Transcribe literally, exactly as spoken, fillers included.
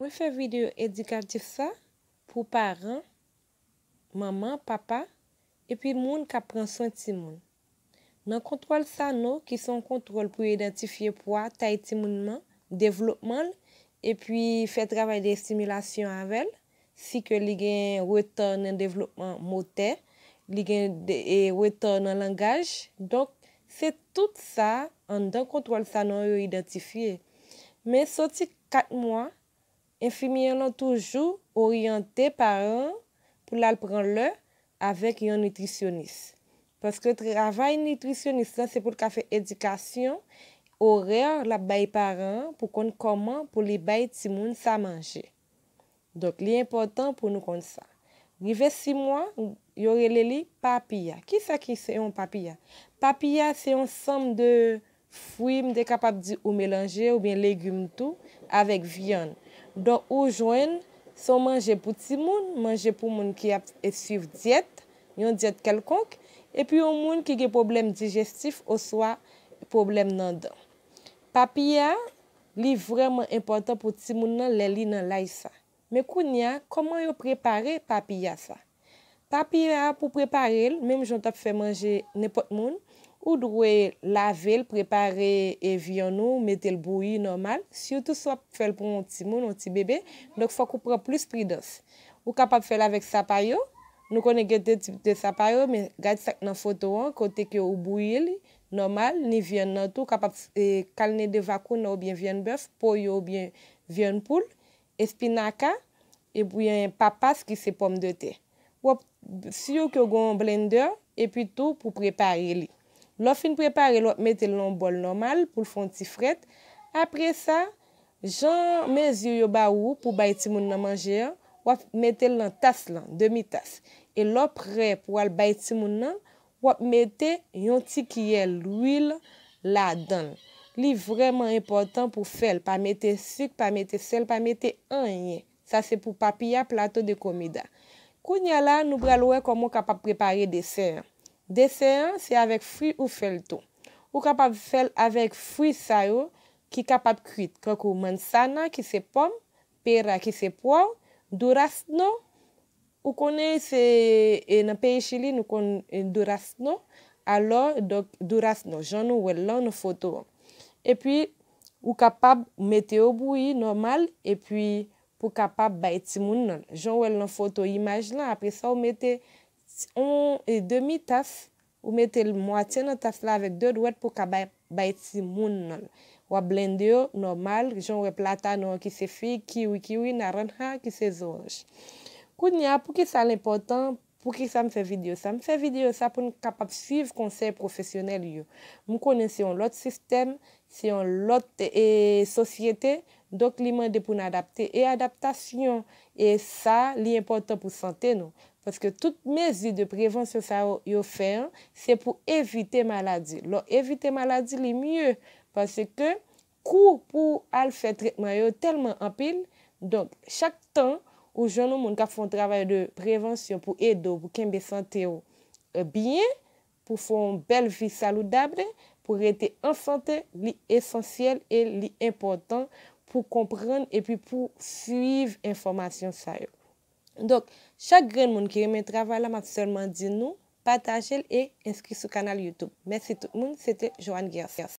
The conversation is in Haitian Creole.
Mwen fè videyo edikatif sa pou paran, manman, papa, epi moun k ap pran swen timoun. Nan kontwòl SANO, ki se yon kontwòl pou idantifye pwa tay timoun nan, devlopman l, epi fè travay de estimilasyon avè l, si ke li gen reta nan devlopman motè, li gen de, e, reta nan langaj. Donk, se tout sa anndan kontwòl SANO yo idantifye. Men soti kat mwa, enfimyè lan toujou oryante paran an pou l al pran lè avèk yon nitrisyonis. Paske travay nitrisyonis lan, se pou l ka fè edikasyon orè l ap bay paran an pou konn kòman pou li bay timoun sa manje. Donk, li enpòtan pou nou konn sa. Rive sis mwa, yo rele li papiya. Kisa ki se yon papiya? Papiya se yon sanm de fwi, m te kapab di ou melanje, oubyen legim tou, avèk vyann. Donk, ou jwenn se yon manje pou timoun, manje pou moun ki ap e, swiv dyèt, yon dyèt kèlkonk, epi yon moun ki gen pwoblèm dijestif oswa pwoblèm nan dan. Papiya, li vrèman enpòtan pou timoun nan lè li nan laj sa. Men kounye a, kòman yo prepare papiya sa? Papiya a, pou prepare l, menm jan w t ap fè manje nenpòt moun, ou dwe lave l, prepare e vyann ou, mete l bouyi nòmal, sitou si w ap fè l pou yon timoun, yon ti bebe, donk fòk ou pran plis pridans. Ou kapab fè l avèk sapayo, nou konnen gen de tip de sapayo, men gad sa k nan foto an, kote ke ou bouyi li nòmal, ni vyann nan tou, ou kapab e, kalne de vakounan oubyen vyann bèf, poyo oubyen vyann poul, espinaka, ebyen papas ki se pòmdetè. W ap si w ke w gen yon blendè, epi tou pou prepare li. Lè w fin prepare l, w ap mete l nan yon bòl nòmal pou l fè yon ti frèt. Apre sa, jan mezi yo ba ou pou bay timoun nan manje an, w ap mete l nan tas lan, demi tas. E lè w prè pou w al bay timoun nan, w ap mete yon ti kiyè lwil ladan l. Li vrèman enpòtan pou fè l. Pa mete sik, pa mete sèl, pa mete anyen. Sa se pou papiya, plato de komida. Kounye a la, nou pral wè kòman w kapab prepare desè an. Desè an, se avèk fwi ou fè l tou. Ou kapab fè l avèk fwi sa yo ki kapab kwit, kankou manzana ki se pòm, pera ki se pwav, durazno, ou konnen se e, nan peyi Chili, nou konn e, durazno, alò, donk, durazno, jan nou wè l lan nan foto an. Epi, ou kapab mete yo bouyi nòmal, epi pou kapab bay timoun nan. Jan w wè l nan foto imaj lan, apre sa, ou mete yon e, demi tas, ou mete l mwatye nan tas la avèk de dwèt pou ka bay, bay timoun nan. W ap blende yo nòmal, jan w wè platano an ki se fig, kiwi, kiwi, naranja ki se zoranj. Kounye a, poukisa l enpòtan? Poukisa m fè videyo sa? M fè videyo sa pou n kapab swiv konsèy pwofesyonèl yo. M konnen se yon lòt sistèm, se yon lòt e, sosyete, donk li mande pou n adapte. E adaptasyon e sa, li enpòtan pou sante nou. Paske tout mezi de prevansyon sa yo, yo fè an, se pou evite maladi. Lè w evite maladi, li mye. Paske kou pou al fè tretman yo tèlman anpil. Donk, chak tan ou jwenn yon moun k ap fè yon travay de prevansyon pou ede w, pou kenbe sante w e, byen, pou fè yon bèl vi salidab, pou rete an sante, li esansyèl e li enpòtan pou konprann epi pou swiv enfòmasyon sa yo. Donk, chak grenn moun ki renmen travay la, m ap sèlman di nou, pataje l e enskri sou kanal YouTube. Mèsi tout moun, se te Joanne Guercias.